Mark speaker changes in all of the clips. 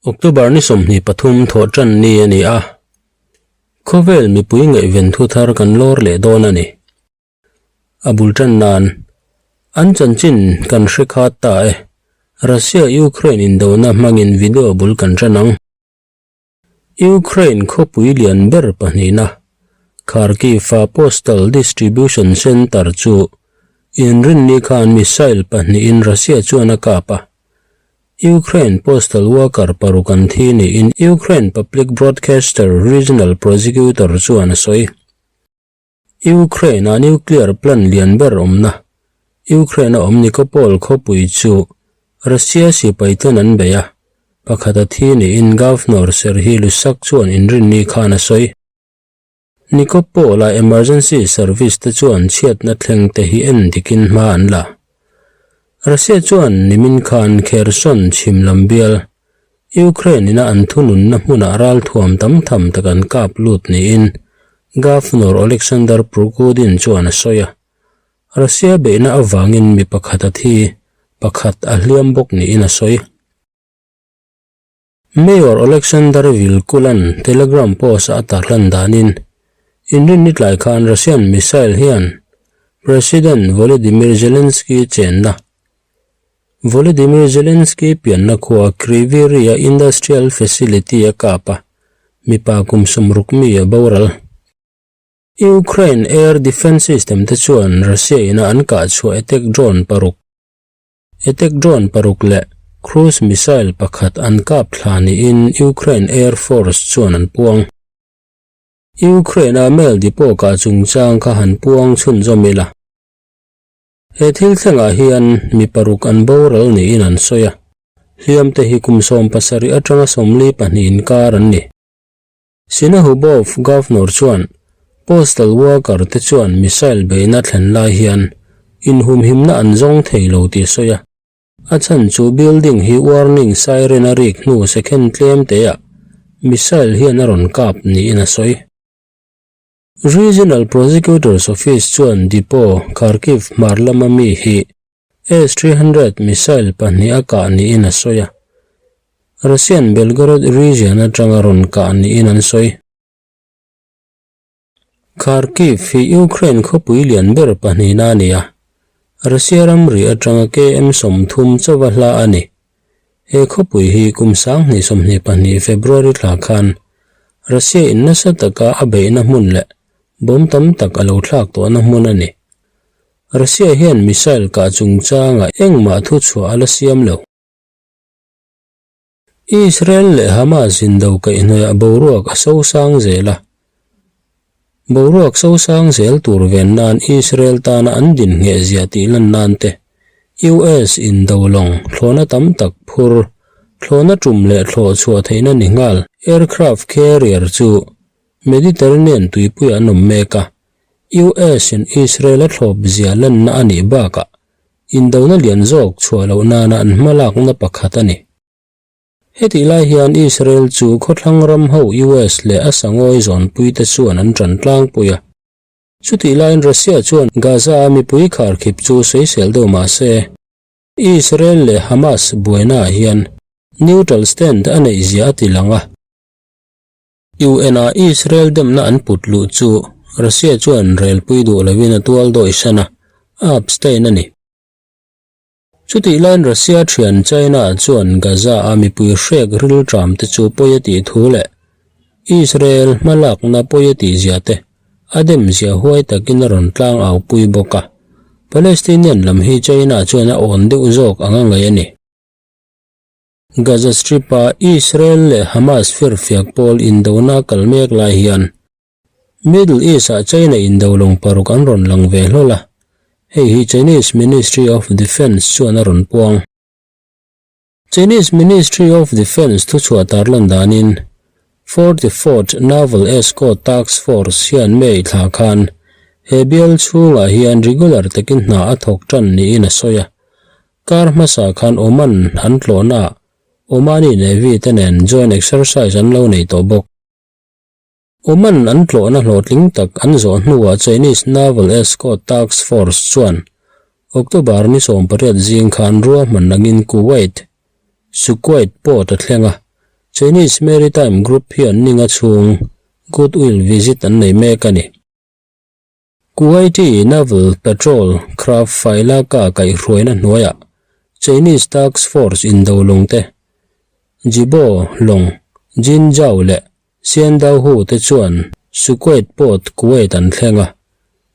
Speaker 1: October ni 23 thawhtan ni a ni a, khawvel mipui ngaihven thu thar kan lawr leh dawn a ni. A bul tan nan an chanchin kan hre khat ta e, Russia-Ukraine indona hmangin video bul kan tan ang. Ukraine khawpui lian ber pahnihna, Kharkiv-a Postal Distribution Center chu inrinni khan missile pahnihin Russia chuan a kap a. Ukraine postal worker paruk an thi niin Ukraine public broadcaster regional prosecutor chuan a sawi. Ukraine-a nuclear plant lian ber awmna, Ukraine-a awm Nikopol khawpui chu Russia sipai ten an bei a, pakhat a thi niin Governor Serhiy Lysak chuan inrinni khan a sawi. Nikopol-a emergency service te chuan chhiatna thleng te hi en dikin hma an la. Russia chuan nimin khan Kherson chhim lam bial, Ukraine ina an thununna hmunah ralthuam tam tham tak an kap lut niin Governor Oleksandr Prokudin chuan a sawi a. Russia beihna avangin mi pakhat a thi, pakhat a hliam bawk niin a sawi. Mayor Oleksandr Vilkul-a'n Telegram post-a a tarlan danin, Inrinni tlai khan Russian missile hian President Volodymyr Zelensky chenna Volodymyr Zelensky pianna khua Kryvyi Rih-a industrial facility a kap a, mipa kum 60 mi a boral. Ukraine air defence system te chuan Russia ina an kah chhuah attack drone paruk, attack drone paruk leh cruise missile pakhat an kap thla niin Ukraine Air Force chuan an puang. Ukraine-a mail depot kah chungchang kha han puang chhunzawm ila. He thil thlengah hian mi paruk an boral niin an sawi a, hliam te hi kum 70 atanga 42 inkar an ni. Sinahubov Governor chuan postal worker te chuan missile beihna thlen lai hian inhumhimna an zawng thei lo tih a sawi a, a chhan chu building hi warning siren a rik hnu second tlem teah missile hian a rawn kap niin a sawi. Regional Prosecutor's Office chuan depot Kharkiv hmar lama mi hi S-300 missile pahnih a kah niin a sawi a, Russian Belgorod region atanga rawn kah niin an sawi. Kharkiv hi Ukraine khawpui lian ber pahnihna a ni a, Russia ramri atanga km 30 chauha hla a ni. He khawpui hi kum 2022 February thla khan Russia in nasa taka a beihna hmun leh bomb tam tak a lo thlak tawhna hmun a ni. Russia hian missile kah chungchangah engmah thuchhuah a la siam lo. Israel leh Hamas indo kaihhnawihah boruak a sosang zel a. Boruak sosang zel tur ven nan Israel tana an din nghehzia tih lan nan te, US indo lawng thlawhna tam tak phur, thlawhna tum leh thlawh chhuah theihna ni nghal aircraft carrier chu Mediterranean tuipuiah an awm mek a, US in Israel a thlawp zia lanna a nih bakah indona lian zawk chhuah loh nana an hmalakna pakhat a ni. Hetih lai hian Israel chu khawthlang ram ho US leh a sangawi zawnpuite chuan an tan tlangpui a. Chutih laiin Russia chuan Gaza-a mipui kharkhip chu sawisel deuh mah se, Israel leh Hamas buainaah hian neutral stand a neih zia a ti lang a. UN-a Israel demna an put luh chu Russia chuan relpui duh lovin a tual dawisan a, a abstain a ni. Chutih laiin Russia thian China chuan Gaza-a mipui hrek rilṭam te chu pawi a tih thu leh Israel hmalakna pawi a tih zia te a dem zia huai takin a rawn tlang au pui bawk a. Palestinian lam hi China chuan a awn deuh zawk ang a ngaih a ni. Gaza Strip-a Israel leh Hamas firfiak pawl indona a kal mek lai hian Middle East-ah China indo lawng paruk an rawn lang ve hlawl a, hei hi Chinese Ministry of Defence chuan a rawn puang. Chinese Ministry of Defence thuchhuah tarlan danin, 44th Naval Escort Task Force hian May thla khan he bial chhungah hian regular takin hna a thawk tan niin a sawi a. Kar hmasa khan Oman an tlawhnaah Omani Navy te nen joint exercise an lo nei tawh bawk. Oman an tlawhna hlawhtling tak an zawh hnuah Chinese Naval Escort Task Force chuan October ni 18 zing khan ruahman angin Kuwait, Suquait port a thleng a. Chinese Maritime Group hian ninga chhung goodwill visit an nei mek a ni. Kuwaiti Naval Patrol Craft Failaka kaihhruaina hnuaiah Chinese Task Force indo lawng te, Jibo lawng, Jinzhou leh Xiandaohu te chuan Suquet Port, Kuwait an thleng a,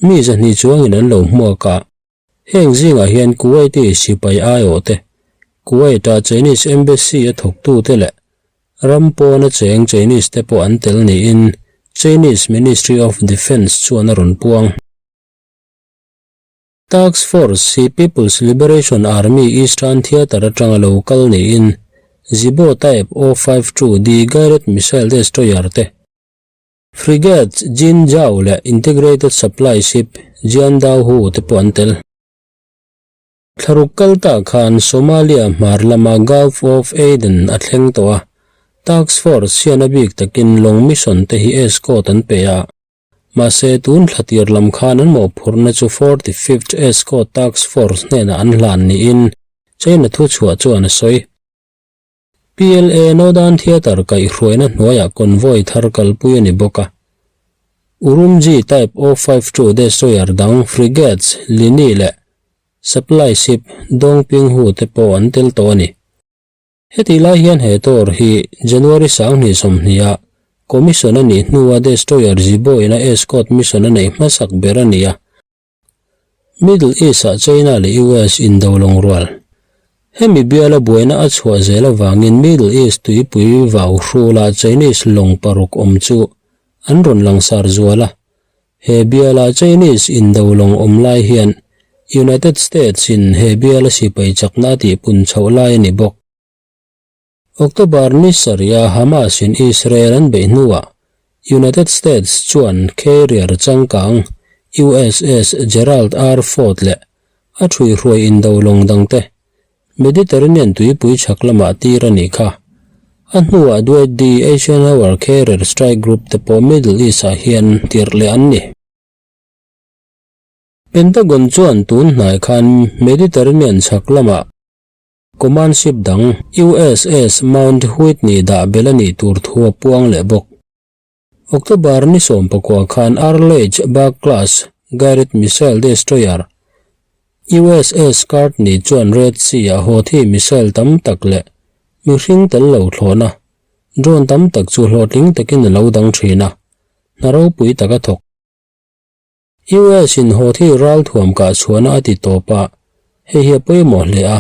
Speaker 1: mi 200 chuangin an lo hmuak a. Heng zingah hian Kuwaiti sipai aiawh te, Kuwait-a Chinese Embassy a thawktute leh ram pawna cheng Chinese te pawh an tel niin Chinese Ministry of Defence chuan a rawn puang. Task Force hi People's Liberation Army Eastern Theatre atanga lo kal niin Zibo Type 052D guided missile destroyer te, Frigate Jin Zhao leh Integrated Supply Ship Jian Dao Hu te pawh an tel. Thlaruk kal ta khan Somalia hmar lama Gulf of Aden a thleng tawh a, Task Force hian a bik takin lawng mission te hi escort an pe a. Mahse, tun thla tir lam khan an mawhphurhna chu 45th Escort Task Force hnenah an hlan niin China thuchhuah chuan a sawi. PLA Northern Theatre kaihhruaina hnuaiah convoy thar kalpui a ni bawk a. Urumqi Type 052 destroyer dang frigates Lini leh supply ship Dongpinghu te pawh an tel tawh a ni. Hetih lai hian he tour hi January 2020 ah commission a nih hnua destroyer Zibo-in a escort mission a neih hmasak ber a ni a. Middle East-ah China leh US indo lawng rual. Hemi biala buaina a chhuah zel avangin Middle East tuipui vau hrula Chinese lawng paruk awm chu an rawn langsar zual a. He biala Chinese indo lawng awm lai hian United States-in he biala sipai chakna a tihpun chhoh lai a ni bawk. October ni sarih a Hamas in Israel an beih hnuah United States chuan carrier changkang USS Gerald R. Ford leh a ṭhuihruai indo lawng dangte Mediterranean tuipui chhak lamah tir a nih kha. A hnuah Dwight D. Eisenhower Carrier Strike Group te pawh Middle East-ah hian tirh leh an ni. Pentagon chuan tun hnai khan Mediterranean chhak lamah Command ship dang USS Mount Whitney dah belh a nih tur thu a puang leh bawk. October ni 19 khan Arleigh Burke class guided missile destroyer USS Courtney chuan Red Sea-ah Houthi missile tam tak leh mihring tel lo thlawhna drone tam tak chu hlawhtling takin a lo dang thin a, hna ropui tak a thawk. US in Houthi ralthuam kah chhuahna a ti tawp a, hei hi a pawimawh hle a.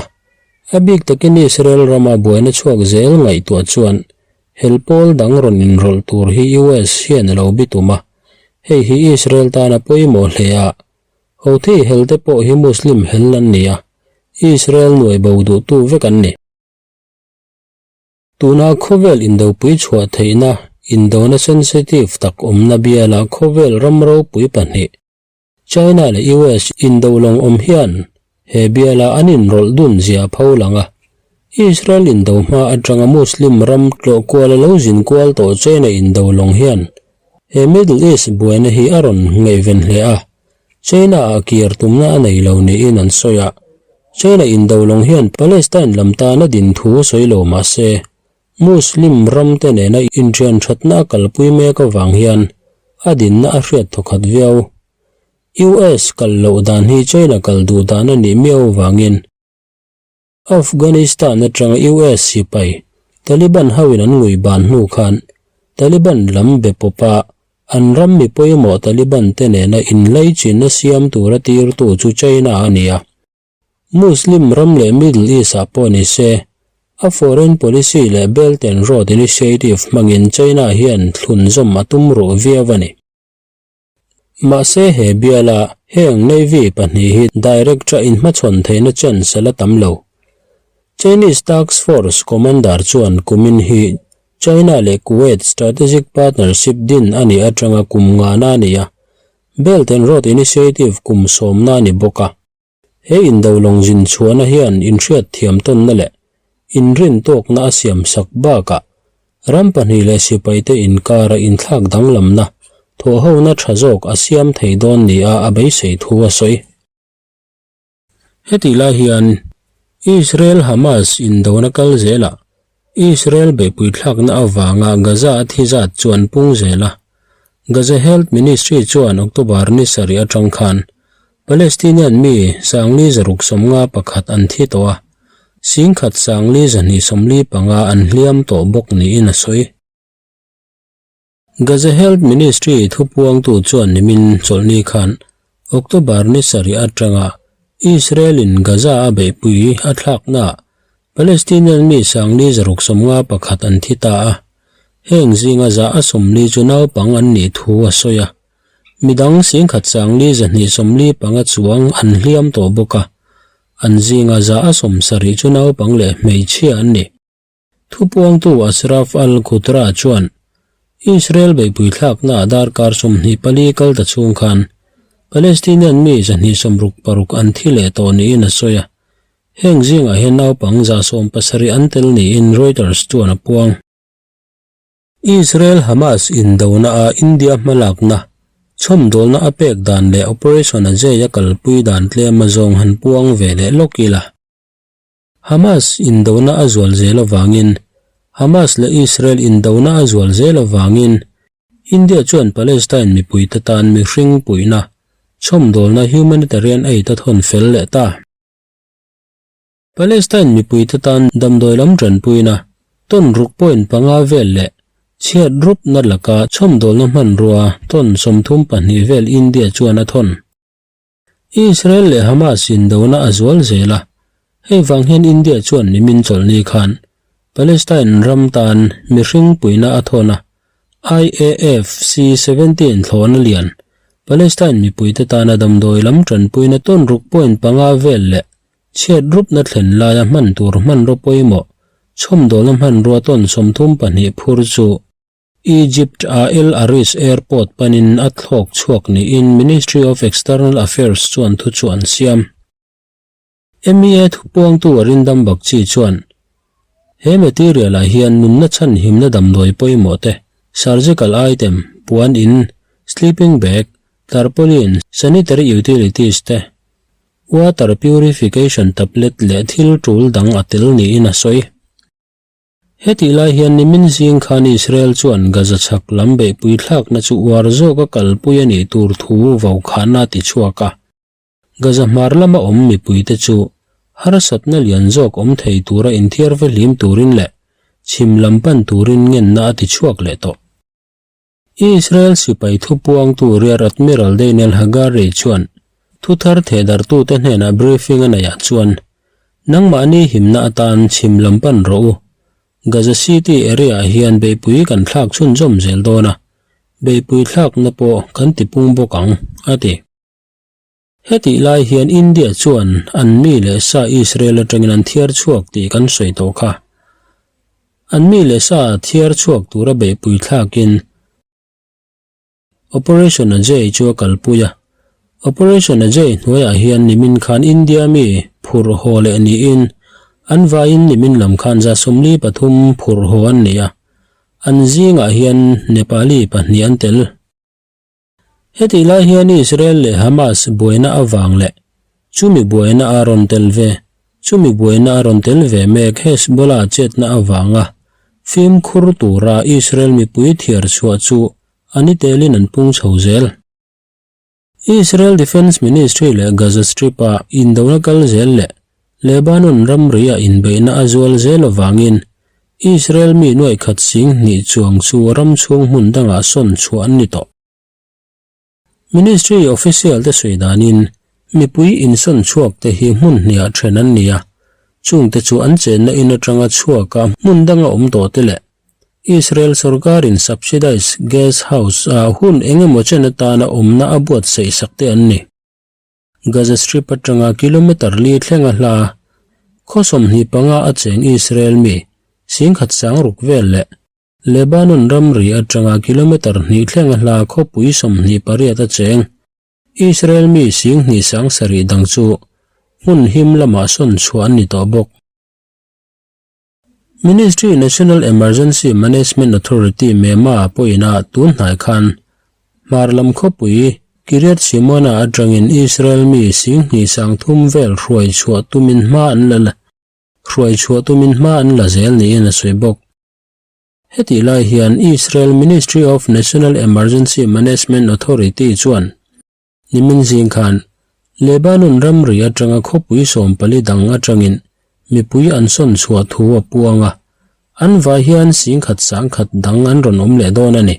Speaker 1: A bik takin Israel rama buaina chhuak zel ngaihtuah chuan hel pawl dang rawn inrawlh tur hi US hian a lo bitum a, hei hi Israel tan a pawimawh hle a. Houthi hel te pawh hi Muslim hel an ni a, Israel nuai bo duhtu vek an ni. Tuna khawvel indopui chhuah theihna indona sensitive tak awmna biala khawvel ram ropui pahnih, China leh US indo lawng awm hian he biala an inrawlh dun zia a pho lang a. Israel indo hma atanga Muslim ram tlawh kuala lo zin kual tawh China indo lawng hian he Middle East buaina hi a rawn ngaihven hle a. China-ah kir tumna a nei lo niin an sawi a, China indo lawng hian Palestine lam tan a din thu sawi lo mah se, Muslim ramte nena inṭhian ṭhatna a kalpui mek avang hian a dinna a hriat thawkhat viau. US kal loh dan hi China kal duh dan a nih miau avangin, Afghanistan atanga US sipai Taliban hoin an ngui ban hnu khan Taliban lam be pawpa an ram mi pawimawh Taliban te nena inlaichinna siam tura tirtu chu China a ni a. Muslim ram leh Middle East ah pawh ni se a foreign policy leh Belt and Road Initiative hmangin China hian thlunzawm a tum ruh viau a ni. Mahse he biala heng Navy pahnih hi direct-a inhmachhawn theihna chance a la tam lo. Chinese Task Force Commander chuan kumin hi China leh Kuwait strategic partnership din a nih atanga kum ngana a ni a, Belt and Road Initiative kum sawmna a ni bawk a. He indo lawng zin chhuahna hian inhriat thiam tawnna leh inrin tawkna a siam sak bakah ram pahnih leh sipaite inkara inthlak danglamna thawhhona tha zawk a siam thei dawn nia a beisei thu a sawi. Hetih lai hian Israel-Hamas indona kal zelah. Israel beihpui thlakna avanga Gaza a thi zat chu an pung zel a. Gaza Health Ministry chuan October ni sarih atang khan Palestinian mi sangli zaruk 51 an thi tawh a, 10,000 sangli 275 an hliam tawh bawk niin a sawi. Gaza Health Ministry thupuangtu chuan nimin chawlhni khan October ni sarih atanga Israel-in Gaza a beihpui a thlaknaah Palestinian mi sangli 651 an thi ta a, heng zinga 140 chu naupang an nih thu a sawi a. Midang 10,000 sangli 245 chuang an hliam tawh bawk a, an zinga 170 chu naupang leh hmeichhia an ni. Thupuangtu Ashraf al-Qutra chuan Israel beihpui thlaknaah darkar 24 kal ta chhung khan Palestinian mi 266 an thi leh tawh niin a sawi a, heng zingah hian naupang 170 an tel niin Reuters chuan a puang. Israel-Hamas indona-a India hmalakna, chhawmdawlna a pek dan leh Operation Ajay a kalpui dan tlem a zawng han puang ve leh lawk ila. Hamas indona a zual zel avangin Hamas leh Israel indona a zual zel avangin India chuan Palestine mipuite tan mihring puihna chhawmdawlna humanitarian aid a thawn fel leh ta. Palestine mipuite tan damdawi lam tanpuina ton ruk point panga vel leh chhiat rupna laka chhawmdawlna hmanrua ton 32 vel India chuan a thawn. Israel leh Hamas indona a zual zel a, hei vang hian India chuan nimin chawlhni khan Palestine ram tan mihring puihna a thawn a, IAF C-17 thlawhna lian Palestine mipuite tana damdawi lam tanpuina tawn ruk point panga vel leh chhiat rupna thlen laia hman tur hmanraw pawimawh chhawmdawlna hmanrua tawn 32 phur chu Egypt a El Arish Airport panin a thlawk chhuak niin Ministry of External Affairs chuan thu chu an siam. MEA thupuangtu Arindam Bagchi chuan, He material ah hian nunna chhan himna damdawi pawimawh te, surgical item, puan in, sleeping bag, tarpaulin, sanitary utilities te, water purification tablet leh thil tul dang a tel niin a sawi. Hetih lai hian nimin zing khan Israel chuan Gaza chhak lam beihpui thlakna chu uar zawka kalpui a nih tur thu vaukhahna a ti chhuak a. Gaza hmar lama awm mipuite chu harsatna lian zawk awm thei tura inthiar vehlim turin leh chhim lam pan turin ngenna a ti chhuak leh tawh. Israel sipai thupuangtu Rear Admiral Daniel Hagari chuan thuthar thehdarhtute hnenah briefing a neihah chuan, Nangmahni himna atan chhim lam pan rawh u. Gaza City area-ah hian beihpui kan thlak chhunzawm zel dawn a, beihpui thlakna pawh kan tipung bawk ang, a ti. Hetih lai hian India chuan an mi leh sa Israel atangin an thiar chhuak tih kan sawi tawh kha. An mi leh sa thiar chhuak tura beihpui thlakin Operation Ajay chu a kalpui a. Operation Ajay hnuaiah hian nimin khan India mi phurh haw leh niin an vaiin nimin lam khan 43 phurh haw an nei a. An zingah hian Nepali pahnih an tel. Hetih lai hian Israel leh Hamas buaina avang leh chumi buaina a rawn tel ve chumi buaina a rawn tel ve mek Hezbollah chetna avanga fimkhur tura Israel mipui thiar chhuah chu a ni telin an pung chho zel. Israel Defence Ministry leh Gaza Strip-a indona kal zel leh Lebanon ramri-a inbeihna a zual zel avangin Israel mi nuaih 200,000 chuang chu ram chhung hmun dangah sawn chhuah an ni tawh. Ministry official te sawi danin mipui insawn chhuak te hi hmun hniah then an ni a, chungte chu an chenna in atanga chhuaka hmun danga awm tawh te leh Israel sorkarin subsidized guest house a hun eng emaw chen atana awmna a buatsaih sak te an ni. Gaza Strip atanga kilometre li thlenga hla khaw 25 a cheng Israel mi 10,600 vel leh Lebanon ramri atanga kilometre hnih thlenga hla khawpui 28 a cheng. Israel mi 27,000 dang chu hmun him lamah sawn chhuah an ni tawh bawk. Ministry National Emergency Management Authority, MEMA, pawhin tun hnai khan hmar lam khawpui Kiryat Shimona atangin Israel mi 23,000 vel hruai chhuah tumin hma an la. Hruai chhuah tumin hma an la zel niin a sawi bawk. Hetih lai hian Israel Ministry of National Emergency Management Authority chuan nimin zing khan Lebanon ramri atanga khawpui 14 dang atangin mipui an sawn chhuah thu a puang a, an vai hian singkhat sangkhat dang an rawn awm leh dawn a ni.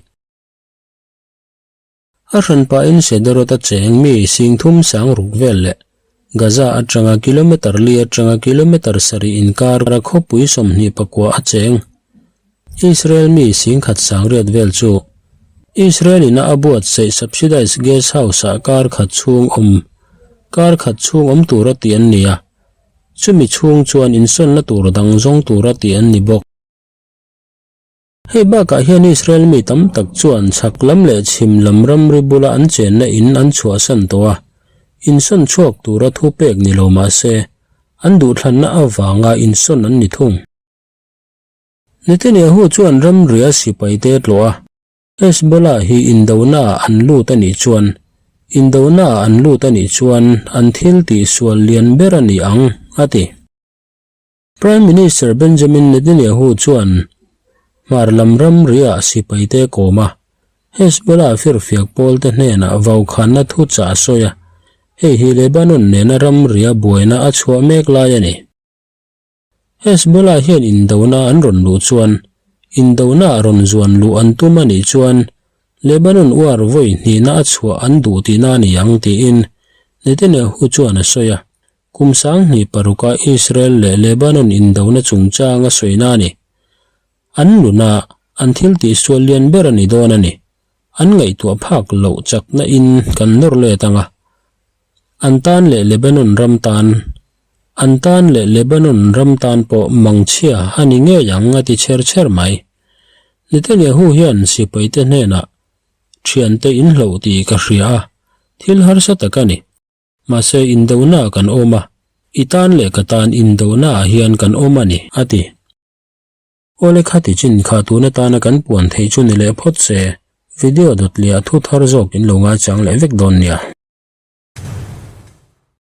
Speaker 1: A hran pahin Sederot a cheng mi singthum sang ruk vel leh Gaza atanga kilometre li atanga kilometre sarih inkar a khawpui 24 a cheng Israel mi singkhat sang riat vel chu Israel ina a buatsaih subsidized guest house ah kar khat chhung awm kar khat chhung awm tura tih an ni a, chumi chhung chuan insawnna tur dang zawng tura tih an ni bawk. Hei bakah hian Israel mi tam tak chuan chhak lam leh chhim lam ramri bula an chenna in an chhuahsan tawh a, insawn chhuak tura thu pek ni lo mah se, an duhthlanna avanga insawn an ni thung. Netanyahu chuan ramria sipaite tlawh a, Hezbollah hi indonaah an lut a nih chuan, indonaah an lut a nih chuan an thil tihsual lian ber a ni ang, a ti. Prime Minister Benjamin Netanyahu chuan hmar lam ramriah sipaite kawm a, Hezbollah firfiak pawlte hnenah vaukhanna thu chah a sawi a, hei hi Lebanon nena ramria buaina a chhuah mek lai a ni. Hezbollah hian indona an rawn luh chuan, indona a rawn zuan luh an tum a nih chuan Lebanon war vawi hnihna a chhuah an duh tihna a ni ang tiin Netanyahu chuan a sawi a. Kum 26a Israel leh Lebanon indona chungchang a sawina a ni. An luna an thil tihsual lian ber a ni dawn a ni. An ngaihtuah phak loh chakna in kan nawr let ang a. An tan leh Lebanon ram tan An tan leh Lebanon ram tan pawh mangchhia a ni ngei ang a ti chher chher mai. Netanyahu hian sipaite hnenah thiante inhloh tih ka hria a, thil harsa tak a ni. Mahse indona kan awm a, i tan leh ka tan indona ah hian kan awm a ni, a ti. Awle khati chin kha tun atana kan puan theih chu ni leh phawt se, video dawt leh a thu thar zawk in lo ngaichang leh vek dawn nia.